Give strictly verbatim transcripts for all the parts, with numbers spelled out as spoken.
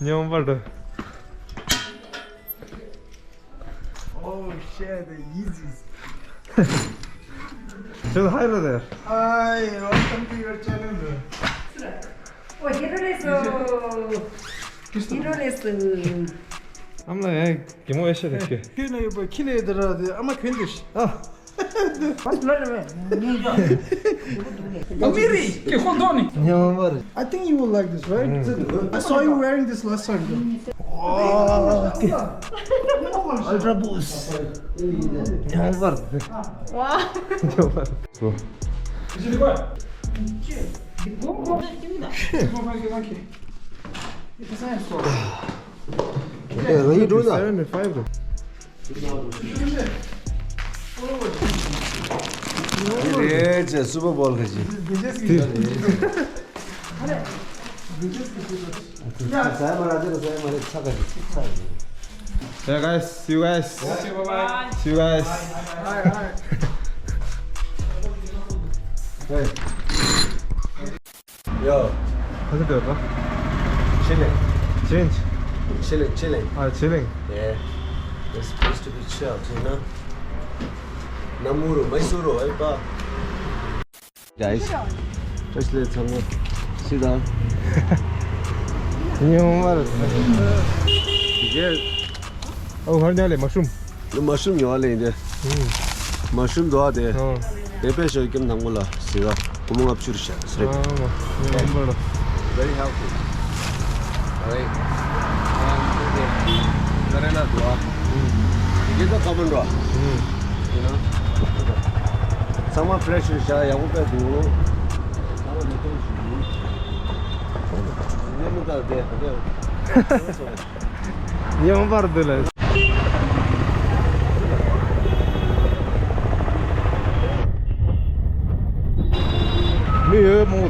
ཉམས་པར་འགྲོ། Oh shit, the Yeezys. So, hi, brother. Hi, welcome to your channel, bro. Oh, hero lesu. Hero lesu. I'm like, hey, give me a shot. Hey, you know, but kill it, the, the, I'm a kindish. Oh. Amiri, ke khon doni. Nyambar. I think you will like this, right? Mm. I saw you wearing this last time, though. Wow. Ultra Boost. Nyambar. Wow. Nyambar. So. Yeah, what you doing now? Seven and five, though. ལས་ཀྱི་སུ་པར་བོལ་ག་ཅི། Yeah, guys, see you guys. Okay, bye bye. See you guys. Bye. Hey. Yo. How's it going, bro? Chilling. Change? Chilling, chilling. Ah, chilling. Yeah. It's supposed to be chill, you know? Namuru, Mysuru, hey, pa. Guys. First, let's have a sit down. You know what? Yeah. Oh, her name is Mushroom. Mushroom, you are in there. Mushroom, do I there? Oh. དེ་དཔེ་ཞོ་ཀེམ་དང་པོ་ལ་ཟེར་བ་སྐུ་མོ་ལྔ་བཅུ་རེ་བཞག་ཟེར། ཨ་མ། ཡང་འབར། Very healthy. Right. ད་རེ་ན་འདུག་ཨ། ཡིན་ད་ཁ་མ་འགྲོ། ཡིན་ན། ཚང་མ་ཕི་རེ་ཤི་རེ་བཞག་ཡག་པོ་དཔེ་འདུག་ཚང་མ་ལས་དོན་ཞུ། ཉེ་མོ་ད་དེ་དེ། ཡང་བར་དུ་ལ། མི་ཡོད་མོ།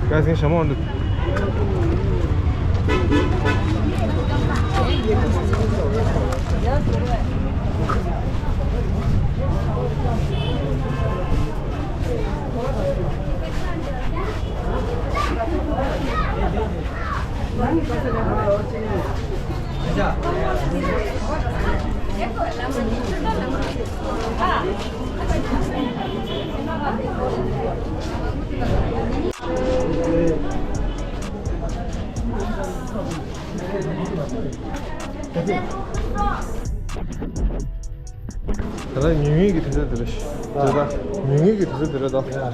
ག་ཟིན་ཤ་མོ་འདུག་ད་ལྟ་ཉུང་ཉུང་གི་དུས་ཚོད་དེ་རེད། ད་ལྟ་ཉུང་ཉུང་གི་དུས་ཚོད་དེ་རེད་ད། ཡ།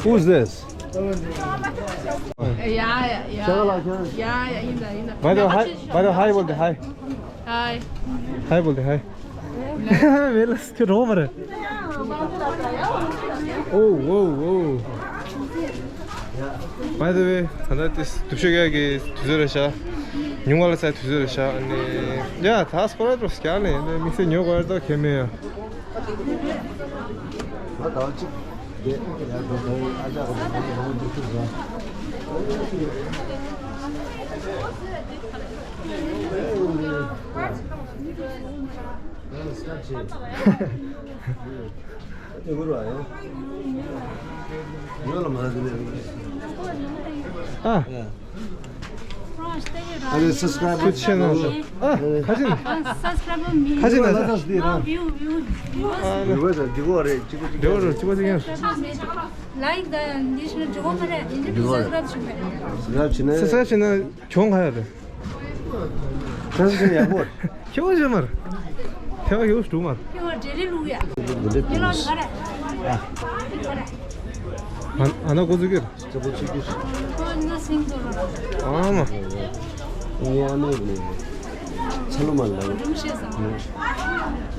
Who's this? Yeah, yeah, yeah. Yeah, yeah, ཡིན་ད་ཡིན་ད། By the way, hi, by the way, hi བོ་དེ། Hi. Hi. Hi བོ་དེ། Hi. མེ་ལ་སྐྱོ་རོ་མ་རེད། Oh, whoa, whoa. By the way, ད་ལྟ་དེ་སྡུག་ཤོས་ག་གི་དུས་ཚོད་རེད་ཤག་ཉུང་བ་ལ་ཚ་དུས་ཚོད་རེད་ཤག་ཨ་ནི། ཡ་ད་སྐོར་ར་འགྲོ་སྐྱ་ལེ་དམིགས་བསལ་ཉོ་དགོས་ར་ད་ཁེ་མེད་ཡ། ང་ཟླ་བ་གཅིག་བསྡད་ཡ། ད་ལྟ་ཨ་ཅག་གི་ང་ཚོ་ཡོང་འདུག་ཐུག་ཟ། ཨ། ཨ་ནི་སབ་སི་ཀ་རའེབ་ཆེ་ནོ། ཨ། ཁ་ཆེ་ནི། ཁ་ཆེ་ནི། ལ་དྭགས་སི་ར། ཨ་ནི། ལེ་ཝར་ཟེར་འདི་གོ་རེད། གཅིག་པ་གཅིག་རེད། ལེ་ཝར་གཅིག་པ་གཅིག་ཡིན། ལའིག་དང་འདི་ཞུ་ན་འགྲིག་གོ་མ་རེད། འདི་འདྲ་སབ་སི་ཀ་རའེབ་བྱུང་བས། སབ་སི་ཀ་རའེབ་བྱས་ན། སབ་སི་ཀ་རའེབ་བྱས་ན་གྱོང་ག་ཡོད་རེད། ཁྱོད་ཀྱི་ཡག་པོ། ཁྱོད་ཀྱི་མར། ཐེ་བ་ཡོད་སུ་མར། ཁྱོད་འབྲེལ་ལུགས་ཡ། འདི་འདྲ་ཉི་ལོ་ག་རེ། ཨ་ན་གོ་ཚུགས་ཀྱི། ཚ་པོ་ཚུགས་ཀྱི། ཁོ་ན་སིང་དུ་ར། ཨ་མ། ངའི་ཨ་མའི་ཚ་ལོ་མ་ལ། རུམ་ཤེས་སང་།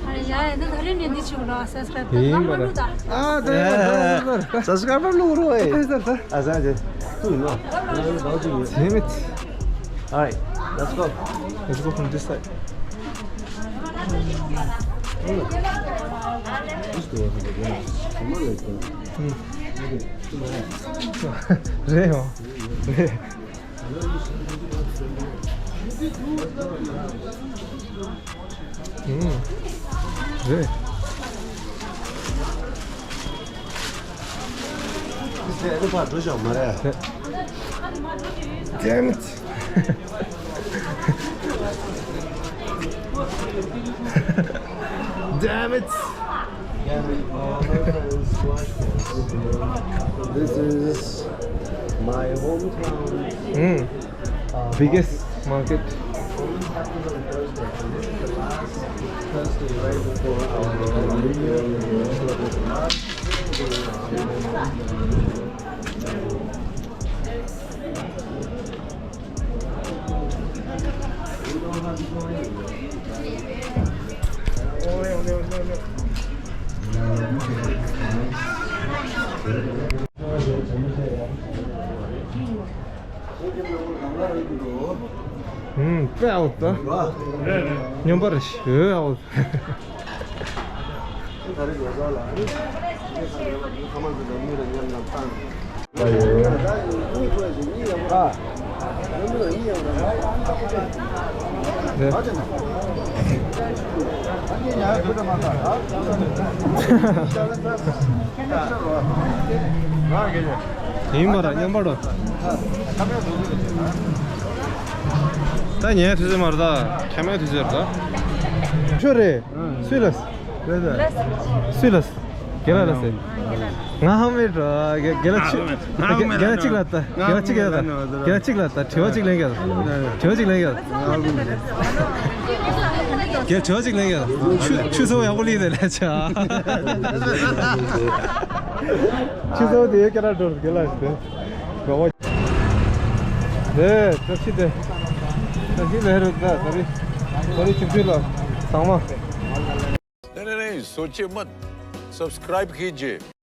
ཨ་ཡ་ཡ་ད་ད་རེ་ནས་འདི་ཆུ་ལ་སབ་སི་ཀ་རའེབ་ད་ལ་ལུ་ད། ཨ་ད་ཡ་ད་ད་ད། སབ་སི་ཀ་རའེབ་ལུ་རོ་ཨེ། ད་ད་ད། ཨ་ཟ་ཇེ། ཏུ་ཡིན་ནོ། ང་ལ་ད་ཅི་ཡོད། Damn it. All right, let's go. Let's go from this side. རེད་ཡོང་། རེད། ཨུམ། རེད། Damn it! Damn it! This is my hometown. Mm. Biggest market. This is the last Thursday right before our New Year. ཨུམ། དཔེ་ཨའོ་ད། སྙོམས་པར་ཞུ་ཨའོ། ཡིན་པ་ར་མཉམ་པ་རོ། ད་ཉལ་དུས་ཚོད་མ་རེད་ད། ཁ་མའི་དུས་ཚོད་རེད་ད། ཁྱོད་རེད། སུས་ལ། སུས་ལ། རྒན་ལགས་ལ་ཟེར། ང་ཧ་མེད་ར། རྒན་ལགས་ཆུ། རྒན་ལགས་གཅིག་ལ་ལྟ། རྒན་ལགས་གཅིག་ལ་ལྟ། རྒན་ལགས་གཅིག་ལ་ལྟ། དྲི་བ་གཅིག་ལེན་གྱི། དྲི་བ་གཅིག་ལེན་གྱི། རྒན་དྲི་བ་གཅིག་ལེན་གྱི། ཆུ་ཆུ་ཚོད་ཡག་པོ་ལི་དེ་ལ་ཆ། ཆུ་ཚོད་དེ་ཡོད་ཀྱ་ར་འགྲོ་རྒན་ལགས་དེ། ག་བ། དེ་བཀྲ་ཤིས་དེ། བཀྲ་ཤིས་ལྷ་རུ་ད་ད་རི། ད་རི་ཆིབས་ཆུ་ལ་ཚང་མ། नहीं, नहीं, नहीं, सोचिए मत। सब्सक्राइब कीजिए।